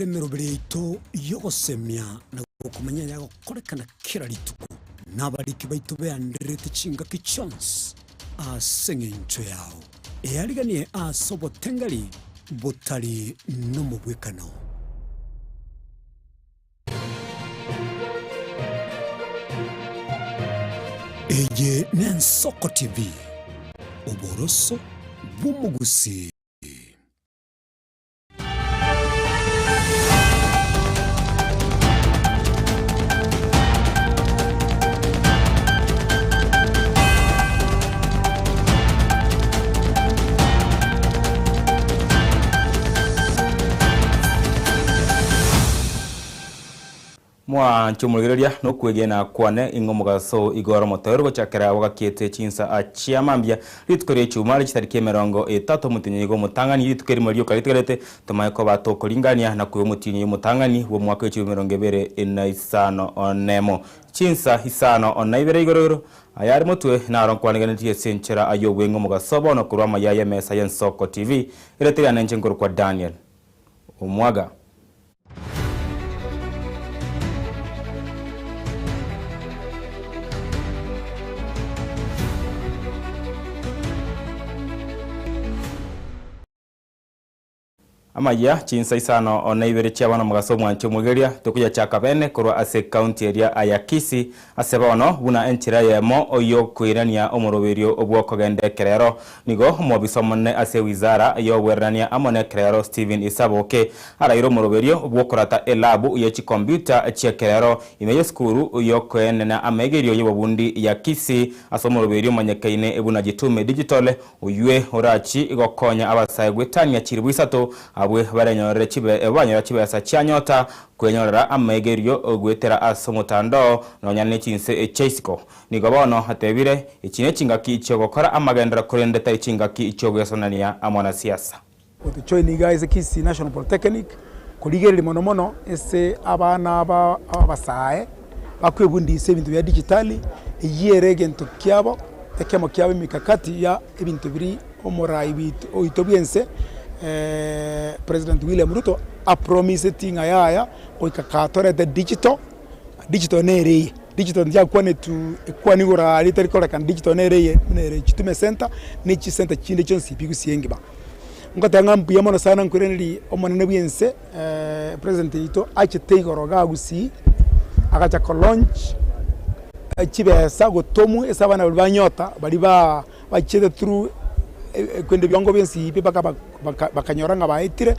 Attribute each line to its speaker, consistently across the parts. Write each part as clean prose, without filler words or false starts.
Speaker 1: Emeroberi yaito y'ogosemia na gokomanya yagokorekana kera rituko, na abariki baito beandererete chingaki chionsi ase engencho yao. Eariganie ase obotengeri botari nomobwekano. Eye n'Ensoko TV, oboroso bw'omogusii.
Speaker 2: Mwanche omorigereria nokwegena kwane ing'o omogaso igoro omotoeru gochakera gogakiete chinsa chia mambia rituko ria echuma richitariki emerongo etato omotienyi igo omotang'ani rituko erimo rioka ritigarete tomanye koba tokoringania na koigwa omotienyi omotang'ani bw'omwaka w'echilifu emerongo ebere na isano nemo chinsa isano na ibere igoro igoro ayare motwe naro nkwaniganetie ase enchera y'obweng'e omogaso bono korwa amaya y'emesa y'Ensoko TV ere teriane inche nkorokwa Daniel Omwaga. Amayia chinsa isano na ibere chia bono omogaso omwanchi omwegeria, tokoyachaka bene korwa ase ekaunti eria ya Kisii Ase bono, buna enchera eyemo y'okoirania omoroberio bw'okogenda ekerero, nigo omobisa omonene ase ewizara y'obwerenania amo nekerero Stephen Isaboke araire omoroberio bw'okorata elabu ye chikompiuta chi'ekerero ime y'esukuru y'okoenena amegerio y'obobundi ya Kisii ase omoroberio omanyekaine buna Jitume Digital oywe orachi gokonya abasae gwetania chiribu isato abwe barenyorere chibe banyora chibesa chia nyota Kwenyorera amaigerio goetera ase omotandao nonya ne chinse chia isiko. Nigo bono atebire, Echi nechingaki chi'ogokora amagenderero korende tari chingaki chi'ogwesonania amo na siasa.
Speaker 3: Gotojoin iga ase Kisii National Polytechnic korigereria mono mono ase abana aba abasae bakwebundisia ebinto bia digitali, eyio ere egento kiabo ekemo kiabo emikakati ya ebinto biria omorai bwito oito bwense President William Ruto apromiseti ng'a yaya goika katorete digital, digital nere eye, digital ntiakwanetu ekwani igoro aria etari korekana digital nere eye buna ere Chitume Centre na echisenta chinde chionsi pi gusii engima. Ngoteba ng'a mbuya mono sana nkoiraneria omonene bwa ense president oito achete igoro igaa gusii, agacha ko launch chibesa gotomwa ase abana baria ba nyota baria ba bachiete through korende ebiwango bionsi pi mpaka bakanyora ng'a baetire,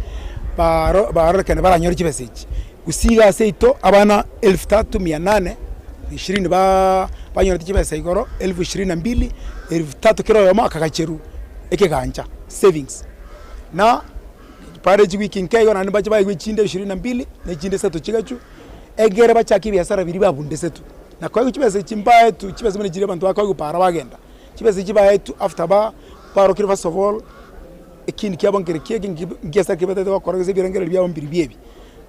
Speaker 3: baro barorekane baranyore chibesa echi. Gusii iga ase yaito abana elfu tatu mia nane na ishirini ba banyorete chibesa igoro elfu ishirini na mbili, elfu tatu kera oyomo akagacherwa ekegancha savings. Na bare chiwiki nke igo naende mbache baegwe echinde ishirini na mbili, na echinde isato chigachwe, egere bachake ebiasara biria babundesetwe. Na koegwa chibesa echi mbaetwe chibesa buna chiria abanto bakoegwa para bagenda. Chibesa echi baetwe after ba barokire first of all, ekindi kiabo nkere ki eki nki ase batagete gokora gose ebirengererio biabo mbiri ebi.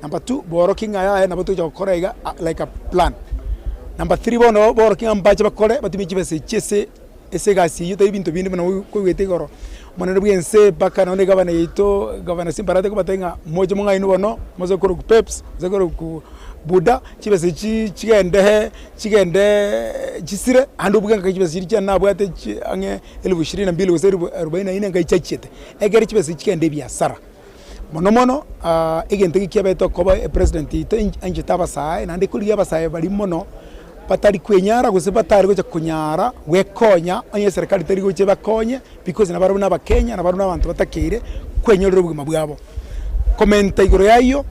Speaker 3: Number two, borokie ng'a yaya nabo togocha gokora iga like a plan. Number three bono borokie ng'a mbache bakore batumie chibesa echi ase ase egasi eyio tari ebinto binde buna koigwete igoro, omonene bwa ense mpaka nonye egavana yaito gavana Simba Arati akobatebia ng'a moche mong'ainwe bono, moze korokwa peps, moze korokwa buda, chibesa echi chigende chigendeee chisire, naende obuge ng'a chibesa chiria chiane nabwate chi ang'e elfu ishirini na mbili gose elfu arubaini na inne nkai chiachiete, ekere chibesa echi chigende ebiasara. Mono mono egento eke kiabete okoba epresident oito anchete abasae naende korigia abasae baria mono batari kwenyara gose batari gocha konyara gwekonya onye eserekari teri gocha ebakonye because nabarabwo na abakenya nabarabwo na abanto batakeire kwenyorera obogima bwabo. Komenta igoro ya ayio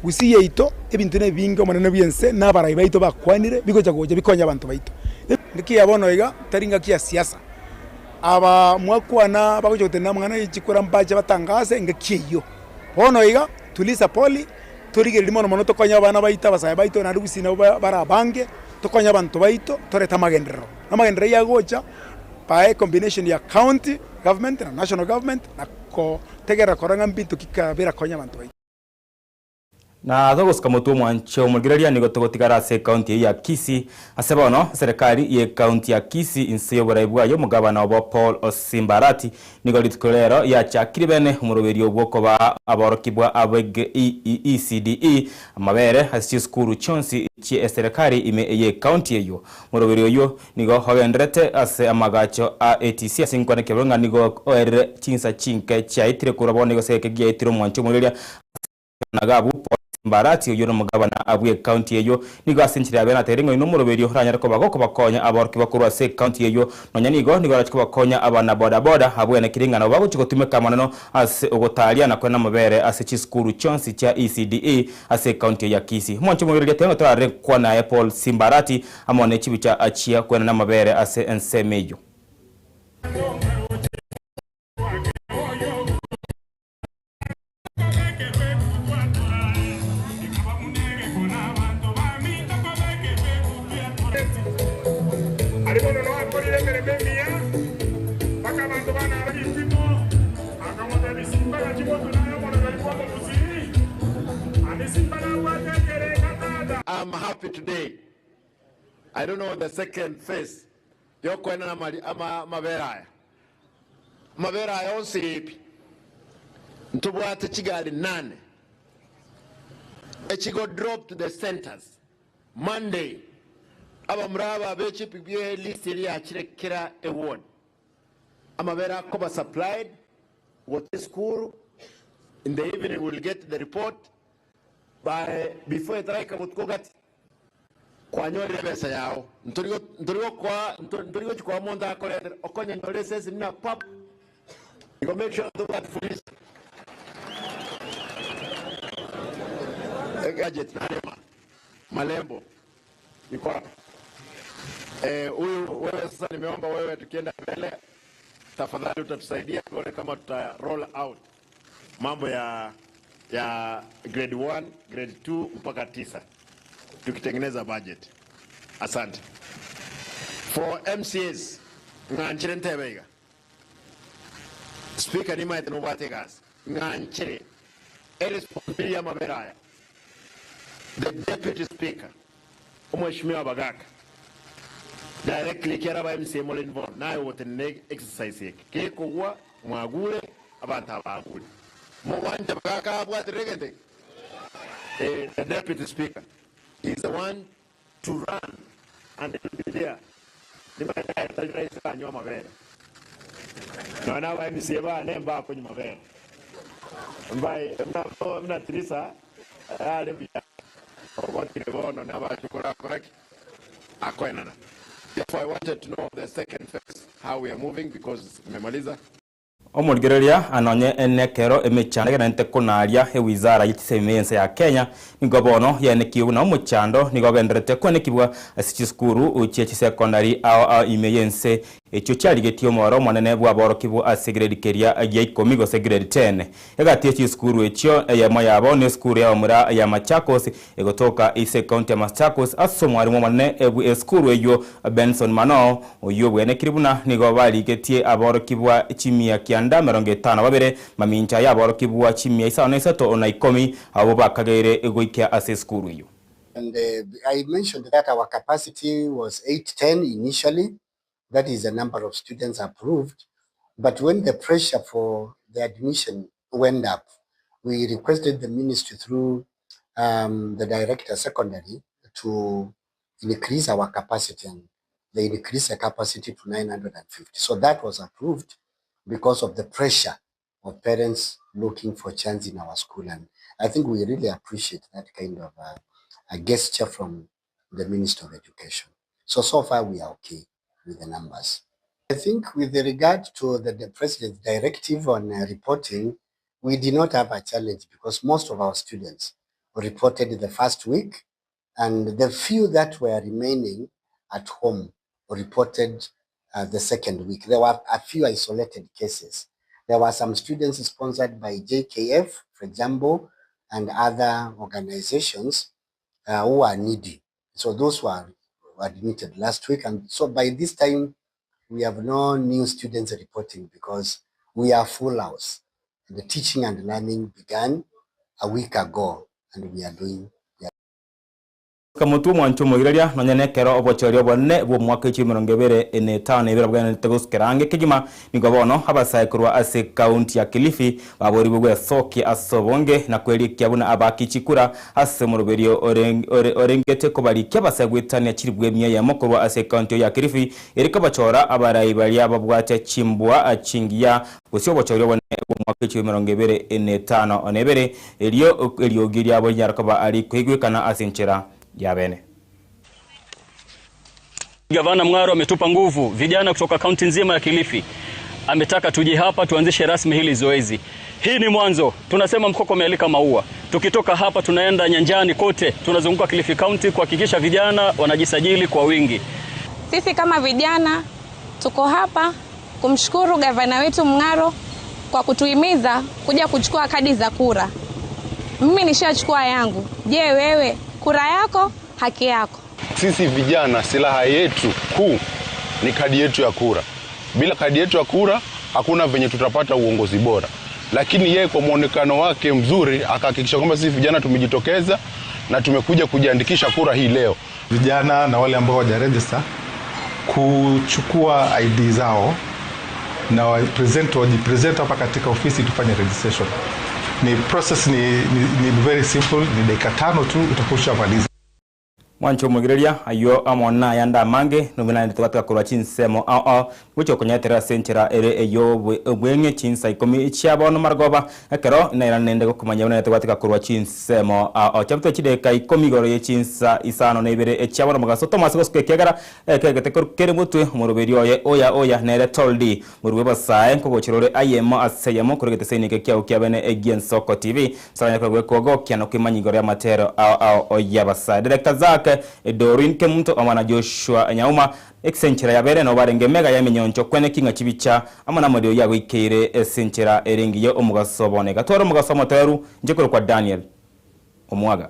Speaker 3: gusii yaito ebinto na ebinge omonene bwa ense na abarai baito bakwanire bigocha gocha bikonye abanto baito. Naki ya bono iga tari ngaki ya siasa. Aba mwakwana bagocha gotenena amang'ana ye chikura mbache batangase engaki eyio. Bono iga tuliza pole, torigererie mono mono tokonye abana baito abasae baito naende gusii nabo bare abange, tokonye abanto baito torete amagenderero. Na amagenderero ayio agocha by combination ya county government na national government na kotegerera korora ng'a mbinto ki birakonye abanto baito.
Speaker 2: Na togosuka motwe omwanche omorigereria nigo togotigara ase ekaunti eyio ya Kisii. Ase bono, eserekari y'ekaunti ya Kisii inse y'oborai bwaye omogabana obo Paul Osimba Arati nigo rituko rero yachakire bene omoroberio bw'okobaa aborokigwa abege ECDE amabere ase chisukuru chionsi chi'eserekari ime y'ekaunti eyio. Omoroberio oyio nigo ogendererete ase amagacho a ATC ase enkwana ekebago ng'a nigo oerire chinsa chinke chiaetire korwa bono gose eke giaetire omwancho omorigereria ase Nagabu Paul Simbarati oyio nomogabana bw'ecounty eyio nigo ase enchera yabe nateire ng'a oyio nomoroberio oranyare koba gokobakonya aborokigwa korwa ase ecounty eyio nonya nigo nigo arache kobakonya abana boda boda abwenekerie ng'a nabo bagochia gotumeka amaneno ase ogotaria na korenda amabere ase chisukuru chionsi chia ECDE ase ecounty eye ya Kisii. Omwancho omobereria tebe ng'a torarore nkwana yaye Paul Simbarati amo ne chibicha achia koenana amabere ase ensemo eyio.
Speaker 4: I'm happy today. I don't know the second phase yokoenana amari ama amabere aya. Amabere aya onsi pi. Ntobwate chigari nane. Echigo drop to the centers. Monday abamura aba be chipigipigi list eria yachire kera eward. Amabere akoba supplied gocha esukuru in the evening we will get the report by before etaraika botuko gati kwanyorire ebesa yao ntori ntori gokoa ntori gochi koa monto akoretere okonyanyora esese buna pap igo make sure tobwati fuliza Gadget narema malembo iko hapa. Eh, huyu wewe sasa nimeomba wewe tukienda mbele tafadhali utatusaidia tuone kama tuta roll out mambo ya ya grade 1, grade 2 mpaka 9 tukitengeneza budget. Asante. For MCAs ng'anchire ntebe iga. Speaker nimaete nobwate egasi ng'anchire eresponsibility y'amabere aya. The deputy speaker omweshimiwa Bagaka directly ekiara aba MCA more involved naye ogotenena exercise eke gekogwa mwagure abanto abagure mogwancha Bagaka abwaterere egento eke eh, the deputy speaker is the one to run and to be there nimaete aye tari rahisi kanywa amabere nonya na aba MCA bane mbakonywa mabere mbae muna Teresa are buya ogotire bono nabachukura akoraki akoenana. Therefore I wanted to know the second phase how we are moving because nimemaliza.
Speaker 2: Omorigereria anonye nekero emechando egenente konaria ewizara ye chisemi y'ense ya Kenya nigo bono yaenekiwe buna omochando nigo ogendererete koenekibwa ase chisukuru chie chisekondari ao ao ime y'ense echio chiarigetie omoro omonene bw'aborokigwa ase grade keria gia ikomi gose grade 10. Egati ye chisukuru echio eyemo yabo nesukuru y'abamura ya Machakos egotoka ase ecounty ya Machakos ase omwarimu omonene bwe esukuru eyio Benson Manoo oyio bwenekire buna nigo barigetie aborokigwa chimia kianda emerongo etano na babere mamincha y'aborokigwa chimia isano na isato na ikomi abwo bakageire goikia ase esukuru eyio.
Speaker 5: And I mentioned that our capacity was 810 initially, that is the number of students approved, but when the pressure for the admission went up, we requested the ministry through the director secondary to increase our capacity and they increased the capacity to 950. So that was approved because of the pressure of parents looking for chance in our school. And I think we really appreciate that kind of a gesture from the Minister of Education. So, so far we are okay with the numbers. I think with regard to the President's directive on reporting, we did not have a challenge because most of our students reported the first week and the few that were remaining at home reported the second week. There were a few isolated cases. There were some students sponsored by JKF, for example, and other organizations who are needy. So those were admitted last week. And so by this time, we have no new students reporting because we are full house. The teaching and learning began a week ago. And we are doing
Speaker 2: Kamotwe omwancho omoiroria, nonya nekero obochori obonene bw'omwaka echio emerongo ebere na etano na ebere bwenerete gosukera ange kegima, nigo bono abasae korwa ase ekaunti ya Kilifi baborigwe gwesokia ase obonge na kwerikia buna abaaki chikura ase omoroberio orengete kobarikia abasae goetania chilifu emia eyemo korwa ase ekaunti eyio ya Kilifi ere kobachora abarai baria babwate chimbwa chingiya gose obochori obonene bw'omwaka echio emerongo ebere na etano na ebere Erio eriogi riabo rinyare koba rikoigwekana ase enchera ya bene.
Speaker 6: Gavana Mng'aro ametupa nguvu vijana kutoka kaunti nzima ya Kilifi. Ametaka tuje hapa tuanzishe rasmi hili zoezi. Hii ni mwanzo. Tunasema mkoko umealika maua. Tukitoka hapa tunaenda nyanjani kote, tunazunguka Kilifi County kuhakikisha vijana wanajisajili kwa wingi.
Speaker 7: Sisi kama vijana tuko hapa kumshukuru gavana wetu Mng'aro kwa kutuhimiza kuja kuchukua kadi za kura. Mimi nishachukua yangu. Je, wewe? Kura yako haki yako.
Speaker 8: Sisi vijana silaha yetu kuu ni kadi yetu ya kura. Bila kadi yetu ya kura hakuna venye tutapata uongozi bora, lakini yeye kwa mwonekano wake mzuri akahakikisha kwamba sisi vijana tumejitokeza na tumekuja kujiandikisha kura hii leo.
Speaker 9: Vijana na wale ambao hawajarejista kuchukua ID zao na wajipresent hapa katika ofisi tufanye registration. Ni process ni, ni, ni very simple, ni dakika tano tu utakuwa ushamaliza.
Speaker 2: Mwanche omoigereria ayio amo nayande amange, nomenanete togatiga korwa chinsemo ao ao, gochia gokonyetera ase enchera ere ey'obweng'e chinsa ikomi chia bono marogoba, ekero nairanende gokomanya buna togatiga korwa chinsemo ao ao. Chiabutwe chidakika ikomi igoro ye chinsa isano na ibere echia bono mogaso Thomas gosuka ekiagera ekegete kere motwe omoroberi oye oya oya nere Toldi morue bosae nkogochera ore ayemo ase eyemo korwa egetesaini eke kiao kia bene egi'Ensoko TV Nsaranya korwa gwekogokia na kwimanya igoro y'amatero ao ao y'abasae. Director Zack, Doreen Kemunto amo na Joshua Nyauma ase enchera yabere nabo barenge emega y'eminyoncho kweneki ng'a chibicha amo namariogi agoikeire ase enchera ere engiya omogaso bono. Iga tware omogaso omotoeru inche korokwa Daniel Omwaga.